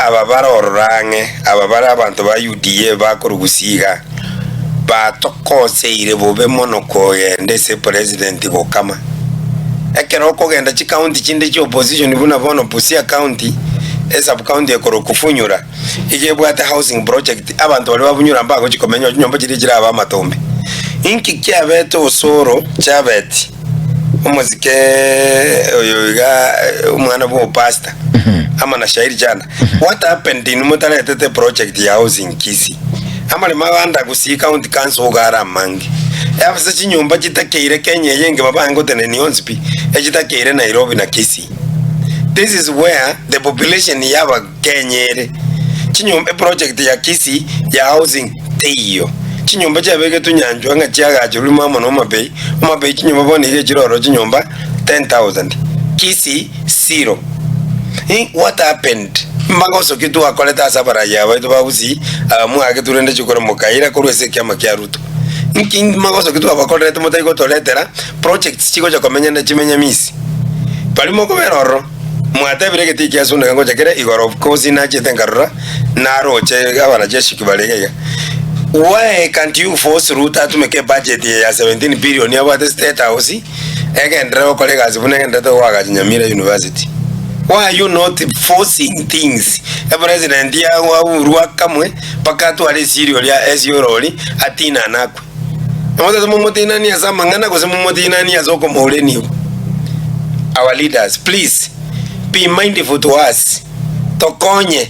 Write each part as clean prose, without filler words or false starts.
Aba bare ororo ang'e, aba bare abanto ba UDA bakorwa Gusii igaa, batokoseire bobe mono kogenda ase president gokama. Ekero okogenda chicounty chinde chia opposition buna bono Busia county, esub county ekorokwa Funyura, iga ebwate housing project, abanto baria ba Bunyura mbagochi komenya oo chinyomba chiria chirabe amatombe. Inki kiabete osoro Chabet? Omosike oyo iga omwana bwa opastor ama na Shairi Chanda what happened inwe motaretete project ya housing Kisii amaremo abande Gusii county council iga are amange ase chinyomba chitakeire Kenya eye engima bange gotenenia onsi pi echitakeire Nairobi na Kisii this is where the population ya abakenya ere chinyomba eproject ya Kisii ya housing teiyo. Chinyomba chiabegetwe nyanchwa ng'a chiagachirwe rimo amo na Homa-Bay, Homa-Bay chinyomba bono iga echire ororo chinyomba 10,000, Kisii zero. Ing what happened? Mbagoso ki twakorete ase abarayia baito ba Gusii aba mwagetwe rende chikura mokaira korwa ase ekiama kia Ruto? Nki magoso ki twabakorerete motari gotoretera projects chigocha komenya na chimenye misi? Baria mokobera ororo. Mwatebire egetii kia Suneka ngocha kere igoro of course nachete nkarora naroche abanajeshi bare iga iga. Why can't you force Ruto atumeke ebudget eye ya 17 billion abwate state house egenderere gokora egasi buna egendererete goagacha Nyamira University. Why are you not forcing things? Epresident yaurwa akamwe mpaka atware esiri oria esioro oria atinane akwe. Namotete momotinanie ase amang'ana gose momotinanie ase okomoura enibo. Our leaders please be mindful to us tokonye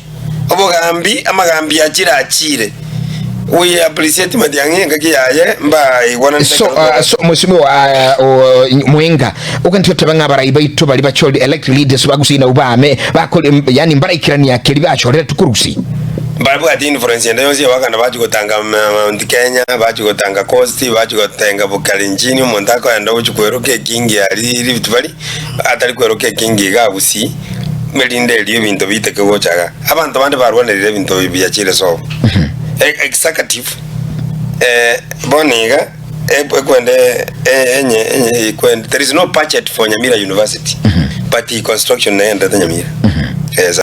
obogambi amagambi achire achire we appreciate Matiang'i engaki yaye mbaigwananete So, ekero uh, so mheshimiwa uh, Mwenga okanti oteba ng'a abarai baito bari bachorire elect leaders bagusii nabwo bame bakore yani mbaraikerania keri bachorire tukurusi. Mbabwati influence ende yonsi abaganda bachia gotanga Mount Kenya, bachia gotanga Coast, bachia gotenga Bukalenjin, omonto akoenda ogochia kweroka ekingi aria Rift Valley, atari kweroka ekingi igaa Gusii, erinde erio ebinto biteke gocha igaa. Abanto bande barwanerire ebinto biachire sobo. Executive, bono iga, ekwende enye enye ekwende there is no budget for Nyamira University, but construction negenderete Nyamira. Yes.